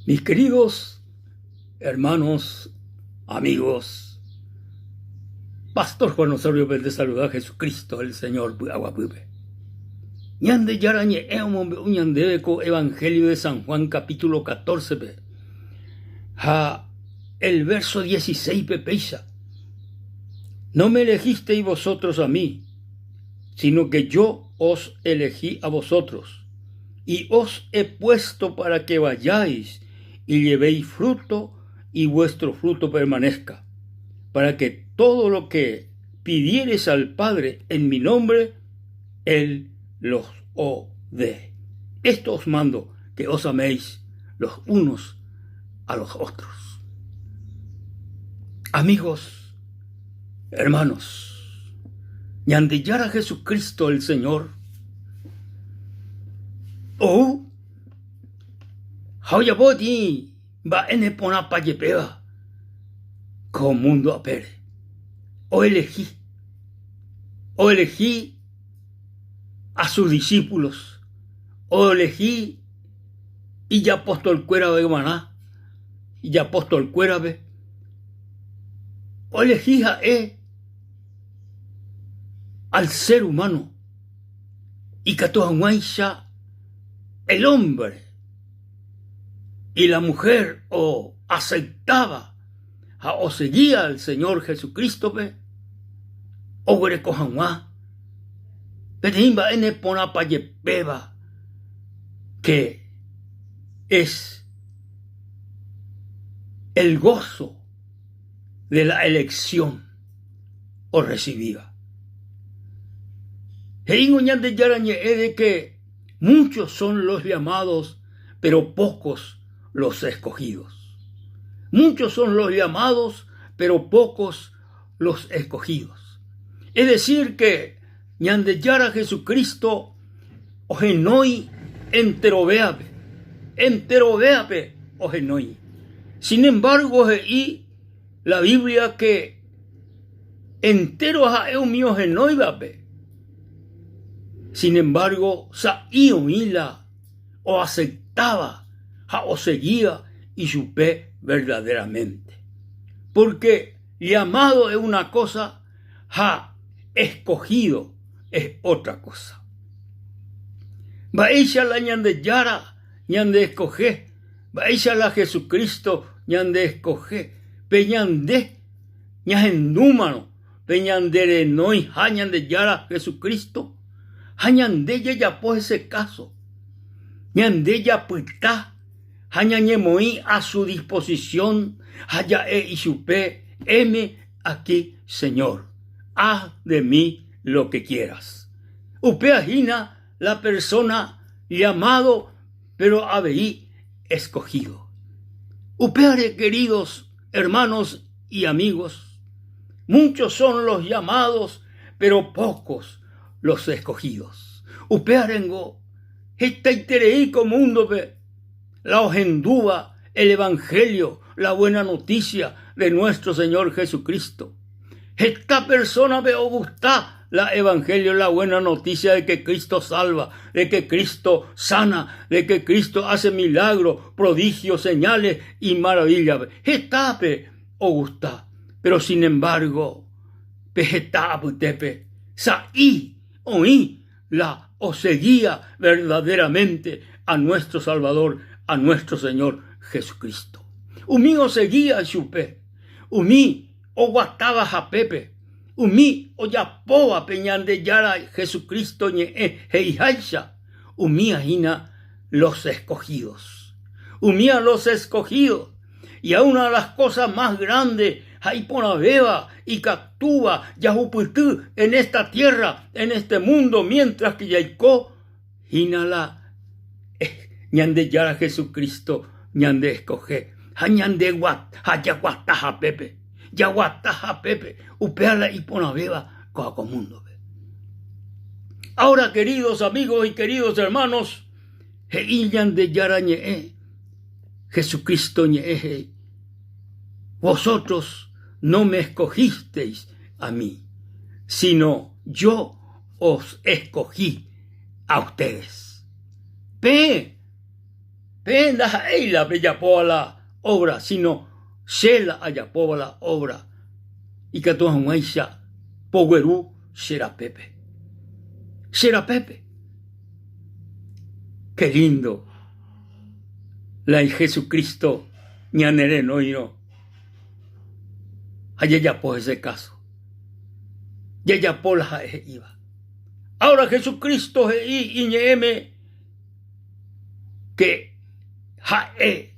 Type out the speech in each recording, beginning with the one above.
Mis queridos hermanos, amigos, Pastor Juan Osorio pende saluda Jesucristo el Señor py'aguapýpe. Ñandejára ñe'ẽ omombe'u ñandéve ko Evangelio de San Juan capítulo 14-pe ha el verso 16-pe péicha, No me elegisteis vosotros a mí, sino que yo os elegí a vosotros y os he puesto para que vayáis y llevéis fruto y vuestro fruto permanezca, para que todo lo que pidiereis al Padre en mi nombre, Él los o dé. Esto os mando, que os améis los unos a los otros. Amigos, hermanos, Ñandejára Jesucristo el Señor ou ha ojapo peteĩ mba'e neporãpa jepéva ko mundo apére. Oelehi, oelehi a sus discípulos, oelehi ijapostolkuérape g̃uarã, ijapostolkuérape, oelehi ha'e al ser humano ikatu hag̃uáicha el hombre y la mujer oaceptáva ha osegía al Señor Jesucristo-pe oguereko hag̃ua peteĩ mba'e neporãpajepéva que es el gozo de la elección orrecibíva. He'íngo Ñandejára ñe'ẽ de que muchos son los llamados, pero pocos los escogidos. Muchos son los llamados, pero pocos los escogidos. Es decir que Ñandejára Jesucristo ohenói enterovéape, enterovéape ohenói. Sin embargo he'i la Biblia que entéro ha'e umi ohenóivape. Sin embargo sa'i oĩ la oaceptáva ha osegíva ichupe verdaderamente. Porque llamado es una cosa ha escogido es otra cosa. Mba'éicha la Ñandejára ñandeescoge, mba'éicha la Jesucristo ñandeescoge, pe ñande ñahendúmarõ pe ñande renóiha Ñandejára Jesucristo ha ñande jajapo hese káso, ñande japyta ha ñañemoĩ a su disposición ha ja'e ichupe, Heme aquí, Señor, haz de mí lo que quieras. Upéva hína la persona llamado pero avei escogido. Upévare, queridos hermanos y amigos, muchos son los llamados, pero pocos los escogidos. Upévarengo hetaiterei ko múndope la ohendúva el Evangelio, la buena noticia de nuestro Señor Jesucristo. Heta persónape ogusta la Evangelio, la buena noticia de que Cristo salva, de que Cristo sana, de que Cristo hace milagros, prodigios, señales y maravillas. Hetápe ogusta, pero sin embargo, pe heta apytépe sa'i oĩ la oseguía verdaderamente a nuestro Salvador, a nuestro Señor Jesucristo. Umi oseguía chupe, umi oguatáva hapépe, umi ojapóva pe Ñandejára Jesucristo ñe'ẽ he'iháicha, umía hína los escogidos. Umía los escogidos. Y a una de las cosas más grandes ha iporãvéva ikatúva jahupyty en esta tierra, en este mundo, mientras que jaiko hína la Ñandejára Jesucristo ñande escoge ha ñande ha jaguata hapépe, jaguata hapépe, upéva la iporãvéva kóva ko múndope. Ahora, queridos amigos y queridos hermanos, he'i Ñandejára ñe'ẽ, Jesucristo ñe'ẽ he'i, Vosotros no me escogisteis a mí, sino yo os escogí a ustedes. Peẽ. Peẽ ndaha'éi la pejapóva la obra, sino che la ajapóva la obra, ikatu hag̃uáicha pogueru che rapépe. Che rapépe. Qué lindo la Jesucristo ñanerenóirõ ha jajapo hese káso. Jajapo la ha'e he'íva. Ahora Jesucristo he'i iñe'ẽme que ha'e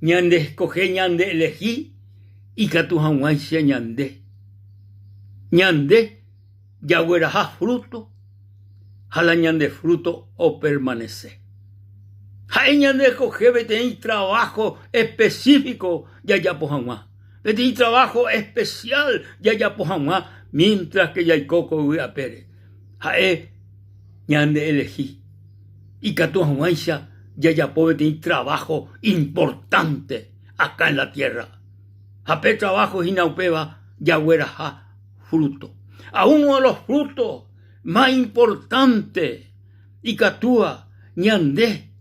ñande escoge, ñande elegi ikatu hag̃uáicha ñande, ñande jagueraha fruto ha la ñande fruto opermanece. Ha'e ñande escoge peteĩ trabajo específico jajapo hag̃ua, peteĩ trabajo especial jajapo hag̃ua mientras que jaiko ko yvy apére. Ha'e ñande elegi ikatu hag̃uáicha jajapo peteĩ trabajo importante acá en la tierra. Ha pe trabajo hína upéva jagueraha fruto. Ha uno de los frutos más importante ikatúva ñande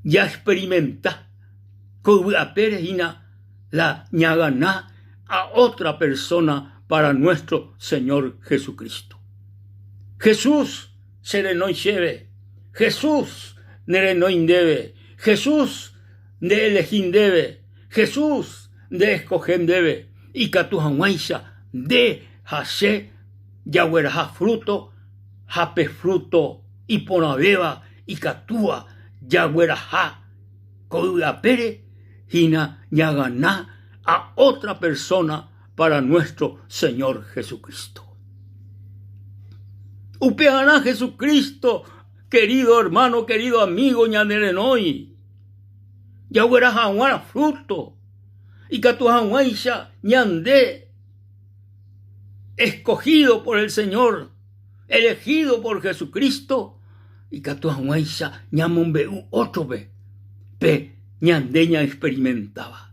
jaexperimenta ko yvy apére hína la ñagana a otra persona para nuestro Señor Jesucristo. Jesús cherenói chéve, Jesús nerenói ndéve, Jesús nde'elegi ndéve, Jesús nde'eskohe ndéve, ikatu hag̃uáicha nde ha che jagueraha fruto ha pe fruto iporãvéva ikatúva jagueraha ko yvy apére hína ñagana a otra persona para nuestro Señor Jesucristo. Upearã Jesucristo, querido hermano, querido amigo, ñanerenói jagueraha hag̃ua fruto, ikatu hag̃uáicha ñande escogido por el Señor, elegido por Jesucristo, ikatu hag̃uáicha ñamombe'u ótrope pe ñande ñaexperimentáva.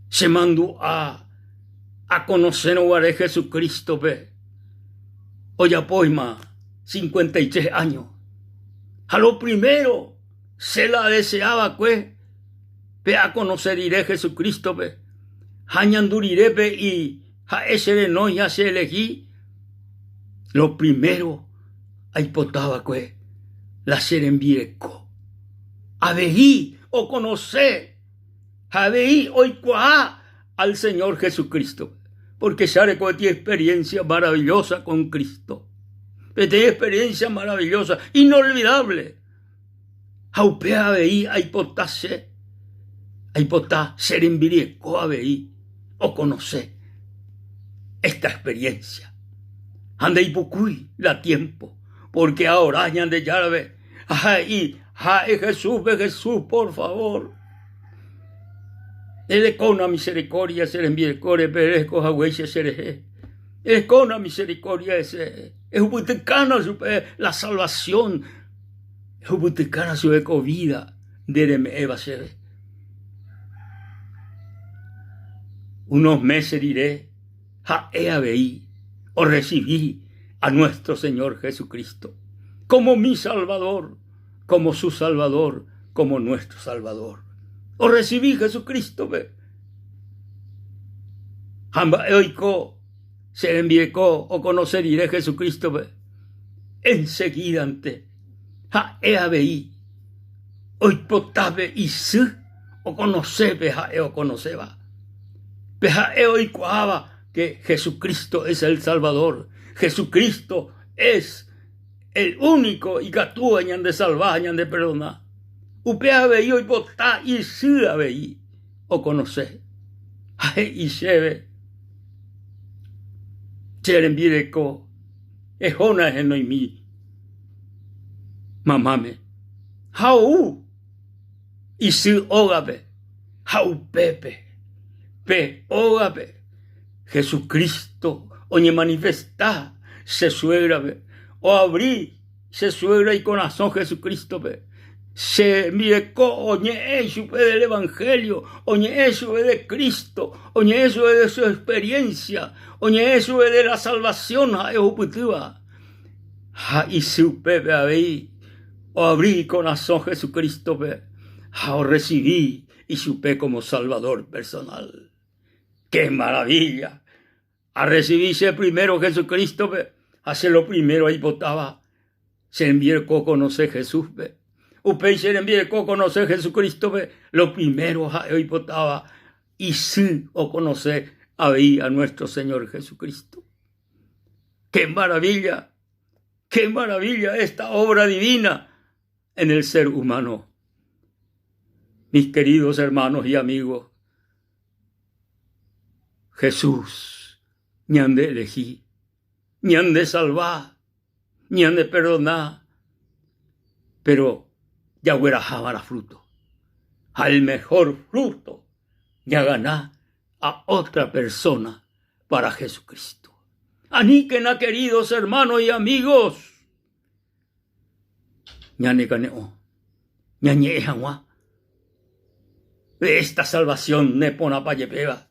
Chemandu'a akonosérõ guare Jesucristo-pe ojapóima 53 áño. Ha lo primero che la adeseá va'ekue pe akonose rire Jesucristo-pe ha añandu rire pe ha'e cherenói ha cheelegi, lo primero aipota va'ekue la che rembireko. Avei okonose ha avei oikuaa al Señor Jesucristo, porque che areko peteĩ experiencia maravillosa con Cristo, peteĩ experiencia maravillosa, inolvidable. Ha upéva avei aipota che, aipota che rembireko avei okonose esta experiencia. Ha ndaipukúi la tiempo, porque aora Ñandejárape ha he'i ha'e Jesúspe, Jesús, por favor, erekóna misericordia che rembirekóre pe ereko haguéicha cherehe. Erekóna misericordia hese, ehupytykána chupe la salvación, ehupytykána chupe ko vida nde reme'ẽva chéve. Unos meses rire ha'e avei orrecibi a nuestro Señor Jesucristo como mi Salvador, como su Salvador, como nuestro Salvador. Orrecibi Jesucristo-pe. Ha mba'e oiko che rembireko okonose rire Jesucristo-pe, enseguídante ha'e avei oipotápe isy okonose pe ha'e okonoséva. Pe ha'e oikuaáva que Jesucristo es el Salvador, Jesucristo es el único ikatúva ñandesalva ha ñandeperdona. Upe avei oipota isy avei okonose. Ha he'i chéve, Che rembireko, ehóna ehenoimi mamáme. Ha ou isy ógape ha upépe pe ógape Jesucristo oñemanifesta che suégrape, oavri che suégra ikorasõ Jesucristo-pe, che rembireko oñe'ẽ ichupe del Evangelio, oñe'ẽ chupe de Cristo, oñe'ẽ chupe de su experiencia, oñe'ẽ chupe de la salvación ha'e ohupytýva. Ha isy upépe avei. Oabri ikorasõ Jesucristo-pe ha orresivi ichupe como Salvador personal. ¡Qué maravilla! Arresivi che primero Jesucristo-pe ha che lo primero aipotáva che rembireko okonoce Jesús-pe. Upéi che rembireko okonoce Jesucristo-pe, lo primero ha'e oipotáva isy okonoce avei a nuestro Señor Jesucristo. ¡Qué maravilla! ¡Qué maravilla esta obra divina en el ser humano! Mis queridos hermanos y amigos, Jesús ñande elegí, ñande salva, ñande perdona, pero jagueraháva fruto. Ha el mejor fruto ñagana a otra persona para Jesucristo. Aníkena queridos hermanos y amigos, ñanekane'õ, ñañe'ẽ hag̃ua de esta salvación neporãpa jepéva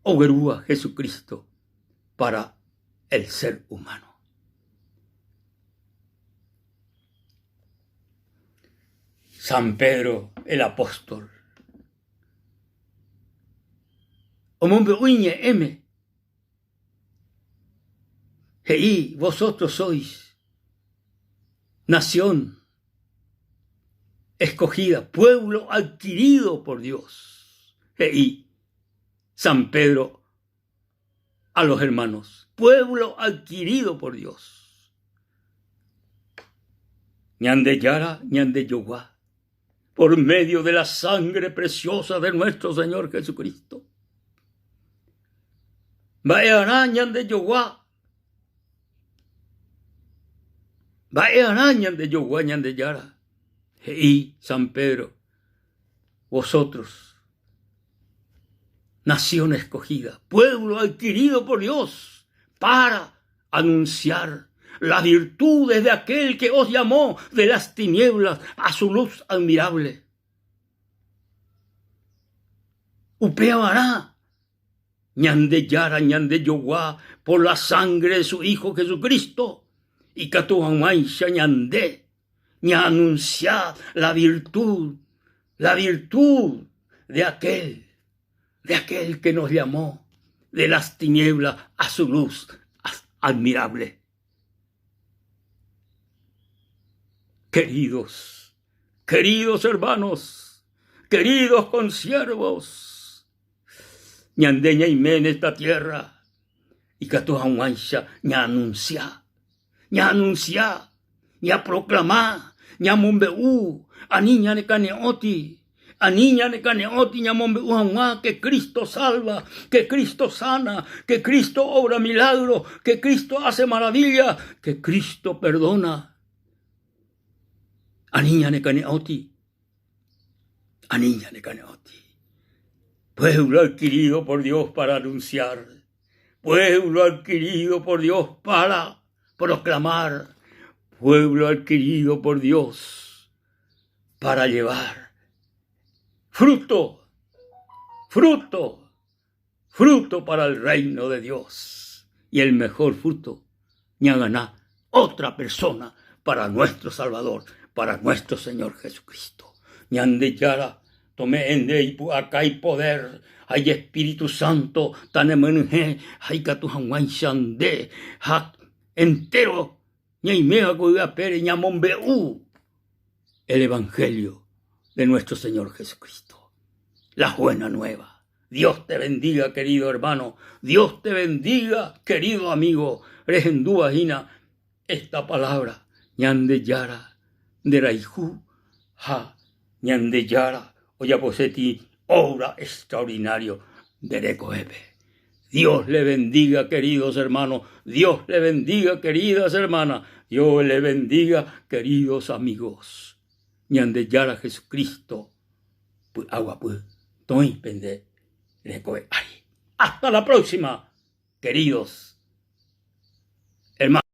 oguerúva Jesucristo para el ser humano. San Pedro el apóstol omombe'u iñe'ẽme he'i vosotros sois nación escogida, pueblo adquirido por Dios, he'i San Pedro a los hermanos, pueblo adquirido por Dios. Ñandejára ñandejogua por medio de la sangre preciosa de nuestro Señor Jesucristo. Mba'e'arã ñandejogua, mba'e'arã ñandejogua Ñandejára, he'i San Pedro, vosotros, nación escogida, pueblo adquirido por Dios, para anunciar las virtudes de aquel que os llamó de las tinieblas a su luz admirable. Upevarã Ñandejára ñandejogua por la sangre de su Hijo Jesucristo, ikatu hag̃uáicha ñande ñaanuncia la virtud, la virtud de aquel, de aquel que nos llamó de las tinieblas a su luz admirable. Queridos, queridos hermanos, queridos consiervos, ñande ñaime en esta tierra ikatu hag̃uáicha ñaanuncia, ñaanuncia, ñaproclama, ñamombe'u, ani ñanekane'õti, ani ñanekane'õti ñamombe'u hag̃ua que Cristo salva, que Cristo sana, que Cristo obra milagro, que Cristo hace maravilla, que Cristo perdona. Ani ñanekane'õti. Ani ñanekane'õti. Pueblo adquirido por Dios para anunciar, pueblo adquirido por Dios para proclamar, pueblo adquirido por Dios para llevar fruto, fruto, fruto para el reino de Dios. Y el mejor fruto, ñaganá otra persona para nuestro Salvador, para nuestro Señor Jesucristo. Ñandejára tome'ẽ nde ipu'aka ipoder ha ijespíritu santo tanemyenyhẽ ha ikatu hag̃uáicha nde ha entéro ñaiméva ko yvy apére ñamombe'u el Evangelio de nuestro Señor Jesucristo, la buena nueva. Dios te bendiga, querido hermano. Dios te bendiga, querido amigo. Rehendúva hína esta palabra. Ñandejára nderayhu ha Ñandejára ojaposéti obra extraordinario nde rekovépe. Dios le bendiga, queridos hermanos. Dios le bendiga, queridas hermanas. Dios le bendiga, queridos amigos. Ñandejára Jesucristo py'aguapy toĩ pende rekove ári. Hasta la próxima, queridos hermanos.